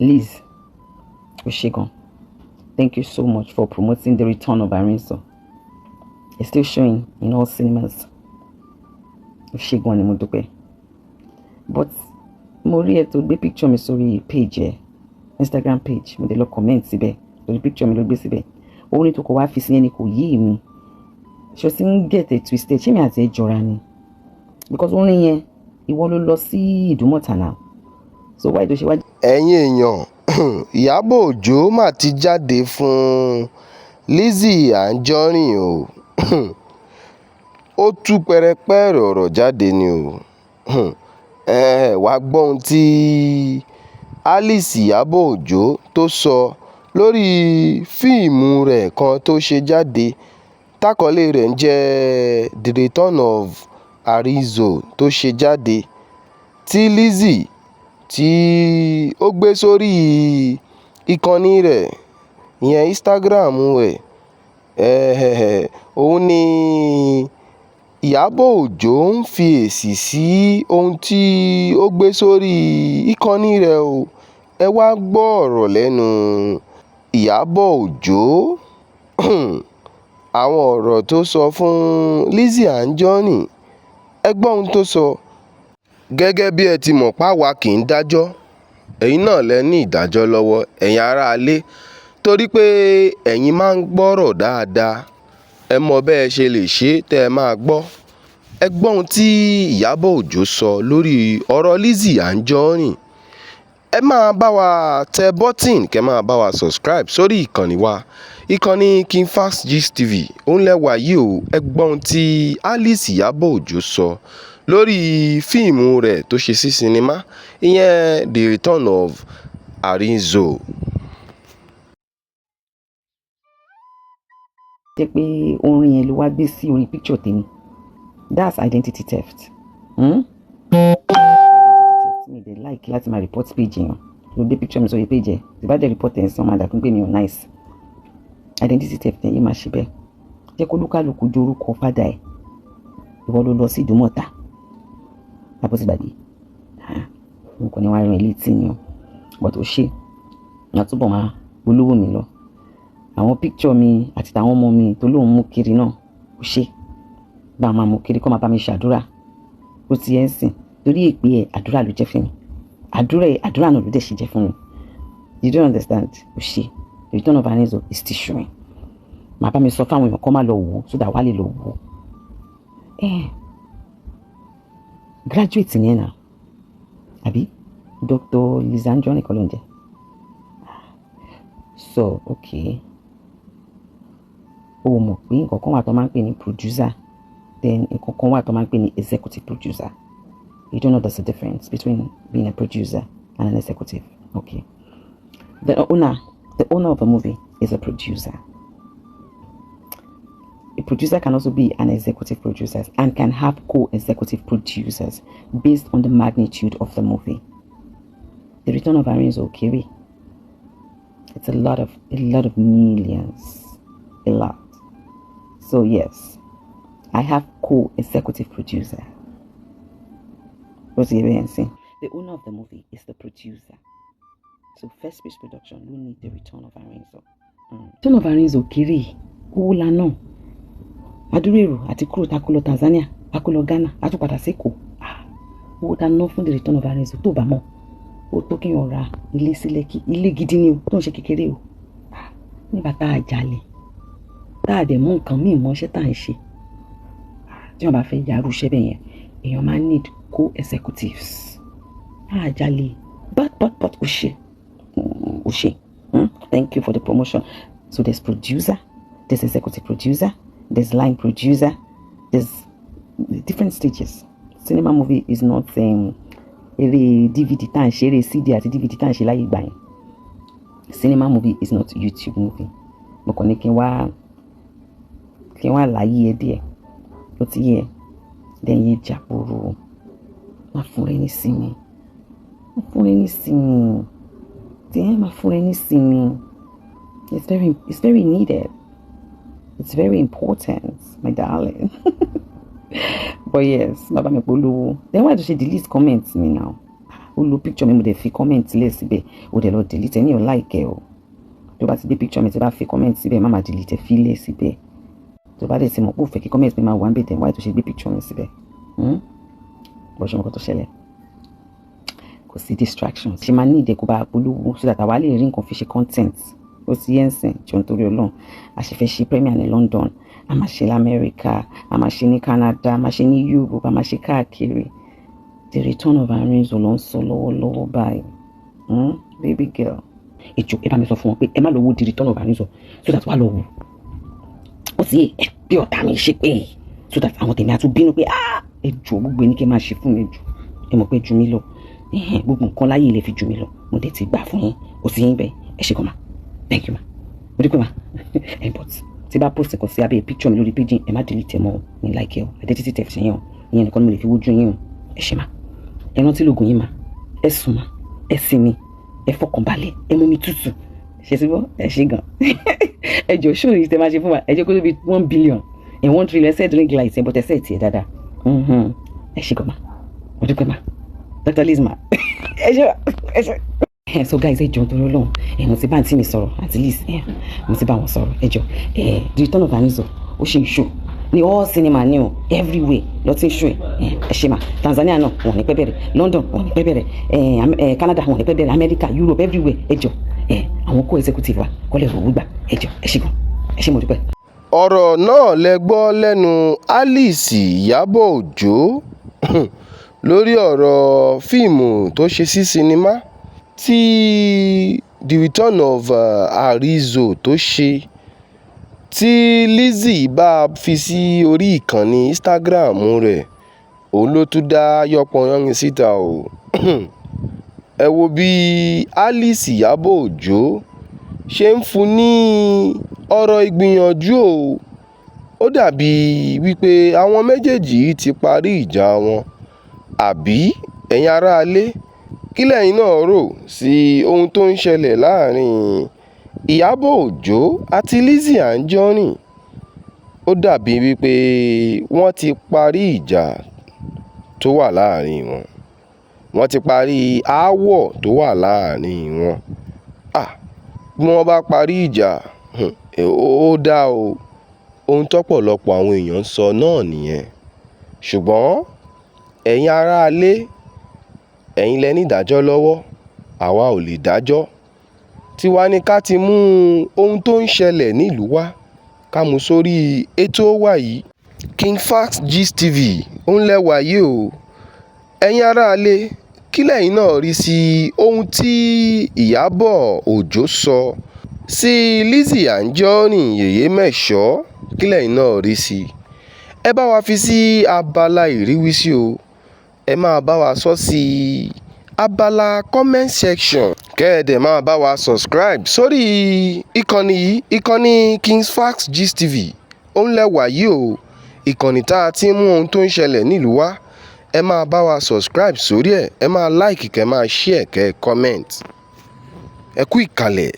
Liz, o ṣé gan. Thank you so much for promoting The Return of Arinzo. It's still showing in all cinemas. O ṣé gan ni mo dúpẹ́. But mo rí ẹ tó gbé picture mi sórí page ẹ, Instagram page, mo dé lọ comment síbẹ̀, lórí picture mi ló gbé síbẹ̀. Orin tó kọ wá fi sí yẹn ni kò yé mi. Ṣé o ti ń get it twisted? Ṣé mi àti ẹ jọra ni? Because orin yẹn, ìwọ ló lọ sí Ìdúmọ̀tà náà. So why do ṣe wá? Ẹ̀yin èèyàn, Ìyábọ̀ Òjó mà ti jáde fún Lizzy Anjorin o. Ó tú pẹrẹpẹrẹ ọ̀rọ̀ jáde ni o. Ẹ wá gbọ́ ohun tí Alice Ìyábọ̀ Òjó tó sọ lórí fíìmù rẹ̀ kan tó ṣe jáde, tákọlé rẹ̀ ń jẹ́ The Return of Arinzo tó ṣe jáde, tí Lizzy tí ó gbé sórí ìkànnì rẹ̀, ìyẹn Instagram rẹ̀. Òun ni Ìyábọ̀ Òjó ń fi èsì sí ohun tí ó gbé sórí ìkànnì rẹ̀ o. Ẹ wá gbọ́ ọ̀rọ̀ lẹ́nu Ìyábọ̀ Òjó. Àwọn ọ̀rọ̀ tó sọ fún Lizzy Anjorin, ẹ gbọ́ ohun tó sọ. Gẹ́gẹ́ bí ẹ ti mọ̀ páwa kì í dájọ́, ẹ̀yin náà lẹ ní ìdájọ́ lọ́wọ́, ẹ̀yin aráalé, torí pé ẹ̀yin máa ń gbọ́rọ̀ dáadáa. Ẹ mọ bẹ́ẹ̀ ṣe lè ṣe tẹ́ ẹ máa gbọ́. Ẹ gbọ́ ohun tí Ìyábọ̀ Òjó sọ lórí ọ̀rọ̀ Lizzy Anjorin. Ẹ máa bá wa tẹ button, kẹ́ máa bá wa subscribe sórí ìkànnì wa, ìkànnì King Fast Gist TV. Òun lẹ́wà yìí o. Ẹ gbọ́ ohun tí Alice Ìyábọ̀ Òjó sọ lórí fíìmù rẹ̀ tó ṣe sí sinimá, ìyẹn The Return of Arinzo. Jẹ́ pé orin yẹn ló wá gbé sí orí picture tèmi. That's identity theft. Hmm? Identity theft. Mi dẹ̀ like láti máa report page yẹn. Ló gbé picture mi sórí page ẹ̀. Tí bá dẹ̀ report ẹ̀ ń sàn, máa dàbí pé mi ò nice. Identity theft yẹn yìí máa ṣe bẹ́ẹ̀. Jẹ́ kó lúkálùkù jorúkọ fádà ẹ̀. Ìwọ ló lọ sí Ìdúmọ̀tà. Àbó ti gbàgbé. Mo kàn ní wàá rìn létí ni o. But ó ṣe. Màá túbọ̀ máa polówó mi lọ. Àwọn picture mi àti tàwọn ọmọ mi tó lóun mú kiri náà, ó ṣe. Bá a máa mú kiri kó máa bá mi ṣàdúrà. Ó ti ẹ̀ ń sìn. Torí èpè ẹ̀, àdúrà ló jẹ́ fún mi. Àdúrà ẹ̀, àdúrà náà ló dẹ̀ ṣe jẹ́ fún mi. You don't understand? Ó ṣe. The Return of Arinzo is still showing. Màá bá mi sọ fáwọn èèyàn kó má lọ wò ó, so that wá lè lọ wò ó. Graduate ni ẹ náà. Àbí? Dr. Lizzy Anjorin kọ́ ló ń jẹ́. So, okay. O mọ̀ pé nǹkan kan wà tó máa ń pè ní producer, then nǹkan kan wà tó máa ń pè ní executive producer. You don't know there's a difference between being a producer and an executive. Okay. The owner of a movie is a producer. A producer can also be an executive producer and can have co-executive producers based on the magnitude of the movie. The Return of Arinzo kéré. It's a lot of millions. A lot. So yes, I have co-executive producer. What's the saying? The owner of the movie is the producer. So First Space Production ló ní The Return of Arinzo. Return of Arinzo kéré, owó la náà. Adúrú èrò àti kúrò tá a kó lọ Tanzania, a kó lọ Ghana, a tún padà sékòó. Ah, owó tá a ná fún The Return of Arinzo, tó bá mọ̀, ó tó kéèyàn ra ilé sí Lẹ́kì, ilé gidi ni o, tó ń ṣe kékeré o. Ah, nígbà tá a jalè, tá a dẹ̀ mú nǹkan míì mọ́ṣẹ́ tá à ń ṣe. Ah, tí wọ́n bá fẹ́ yàrá iṣẹ́ bẹ́ẹ̀ yẹn, èèyàn máa need co-executives. Tá a jalè, but ó ṣe, ó ṣe. Thank you for the promotion. So there's producer, there's executive producer, there's line producer, there's different stages. Cinema movie is not eré DVD tá à ń ṣe, eré CD àti DVD tá à ń ṣe láyé ìgbà yẹn. Cinema movie is not YouTube movie. Mo kàn ní kí n wá láyé ẹ díẹ̀. Ó ti yẹ. Then yé jàpòrò. Má fún rẹ ní sinmi. Má fún rẹ ní sinmi. Tí ẹ má fún rẹ ní sinmi. It's very needed. It's very important, my darling. But yes, bàbá mi polówó. Then why do she delete comments mi now? Ó lo picture mi, mo dẹ̀ fi comment lẹ̀ síbẹ̀, ó dẹ̀ lọ delete ẹ̀ ní ò like ẹ̀ o. Tó bá ti gbé picture mi, tí bá fi comment síbẹ̀, má máa delete ẹ̀, fi lẹ̀ síbẹ̀. Tó bá dẹ̀ ti mọ̀ pé ó fẹ́ kí comment mi máa wà ń bẹ̀, then why tó ṣe gbé picture mi síbẹ̀? Bó ṣe mọ̀ kó tó ṣẹlẹ̀, kò sí distractions. Ṣe máa ní ìdẹ́kọ̀ bá polówó so that àwa lè rí nǹkan fi ṣe content. Ó ti yẹn sìn jọ, nítorí Ọlọ́run. A sì fẹ́ ṣe premiere ní London, a máa ṣe lamẹ́ríkà, a máa ṣe ní Canada, a máa ṣe ní Europe, a máa ṣe káàkiri. The Return of Arinzo ló ń sọ lọ́wọ́lọ́wọ́ báyìí. Baby girl, ìjọ, ẹ bá mi sọ fún wọn pé ẹ má lọ wo The Return of Arinzo so that wàá lọ wò ó ti ẹ bí ọ̀tá mi ṣe pé, so that àwọn tèmi á tún bínú pé, ah, ẹ jọ, gbogbo ẹni kí ẹ máa ṣe fún mi jù. Ẹ mọ̀ pé jù mí lọ, gbogbo nǹkan láyé ilẹ̀ fi jù mí lọ, mo dé ti gbà fún yín. Ó sì yín bẹ́ẹ̀. Ẹ ṣe kọ́ ma. Thank you ma, mo dúpẹ́ ma. Ẹ but tí bá post nǹkan sí abẹ́ picture mi lórí page, ẹ má delete ẹ mọ́ o, ní like ẹ o, identity theft yẹn o, ìyẹn nìkan ni mo lè fi wojú yín o. Ẹ ṣe ma. Ẹ rántí lóògùn yín ma, ẹ sùn ma, ẹ sinmi, ẹ fọkànbalẹ̀, ẹ mú mi tútù ṣe sí bọ́. Ẹ ṣe gan. Ẹ jọ, ṣóò yìí tẹ máa ṣe fún wa, ẹ jẹ́ kó tó bí 1 billion in 1 trillion. Ẹ set ring light ẹ, but ẹ set ẹ dáadáa. Ẹ ṣe gan ma, mo dúpẹ́ ma. Dr. Liz ma, ẹ ṣe, ẹ ṣe. So guys, ẹ jọ̀ọ́, nítorí Ọlọ́run, ẹ mo ti bá àǹtí mi sọ̀rọ̀, àǹtí Liz, ẹ mo ti bá wọn sọ̀rọ̀. Ẹ jọ̀ọ́, ẹ The Return of Arinzo, ó ṣe ń show ní all cinema ní o, everywhere lọ ti ń show. Ẹ ẹ ṣe mà. Tanzania náà, wọn ní pẹ́ bẹ̀rẹ̀. London, wọn ní pẹ́ bẹ̀rẹ̀. Ẹ Canada, wọn ní pẹ́ bẹ̀rẹ̀. America, Europe, everywhere. Ẹ jọ̀ọ́, ẹ àwọn co-executive wa kọ́lẹ̀ rò wúgbà. Ẹ jọ̀ọ́, ẹ ṣe gan, ẹ ṣe, mo dúpẹ́. Ọ̀rọ̀ náà lẹ gbọ́ lẹ́nu Alice Ìyábọ̀ Òjó lórí ọ̀rọ̀ fíìmù tó ṣe sí sinimá tí The Return of Arinzo tó ṣe, tí Lizzy bá fi sí orí ìkànnì Instagram rẹ̀. Òun ló tún dá yánpọnyánrin síta o. Ẹ wo bí Alice Ìyábọ̀ Òjó ṣe ń fún ní ọ̀rọ̀ ìgbìyànjú o. Ó dàbí wípé àwọn méjèèjì yìí ti parí ìjà wọn, àbí ẹ̀yin aráalé, kí lẹ́yìn náà rò sí ohun tó ń ṣẹlẹ̀ láàrin Ìyábọ̀ Òjó àti Lizzy Anjorin? Ó dàbí wípé wọ́n ti parí ìjà tó wà láàrin wọn, wọ́n ti parí aáwọ̀ tó wà láàrin wọn. Ah, bí wọ́n bá parí ìjà, ó dá o. Ohun tọ́pọ̀lọpọ̀ àwọn èèyàn ń sọ náà nìyẹn. Ṣùgbọ́n ẹ̀yin aráalé, ẹ̀yin lẹ ní ìdájọ́ lọ́wọ́, àwa ò lè dájọ́. Tiwa ni ká ti mú ohun tó ń ṣẹlẹ̀ nílùú wa, ká mú sórí ètò wa yìí, King Fact Gist TV ń lẹ́wà yìí o. Ẹ̀yin aráalé, kí lẹ́yìn náà rí sí ohun tí Ìyábọ̀ Òjó sọ sí Lizzy Anjorin yèyé mẹ́sọ̀? Kí lẹ́yìn náà rí sí? Ẹ bá wa fi sí abala ìrísí o. Ẹ máa bá wa sọ sí abala comment section, kẹ́ ẹ dẹ̀ máa bá wa subscribe sórí ìkànnì yìí, ìkànnì King Fact Gist TV òun lẹ́wà yìí o, ìkànnì tá a ti ń mú ohun tó ń ṣẹlẹ̀ nílùú wa. Ẹ máa bá wa subscribe sórí ẹ̀, ẹ máa like, kẹ́ máa share, kẹ́ ẹ comment. Ẹ kú ìkàlẹ̀.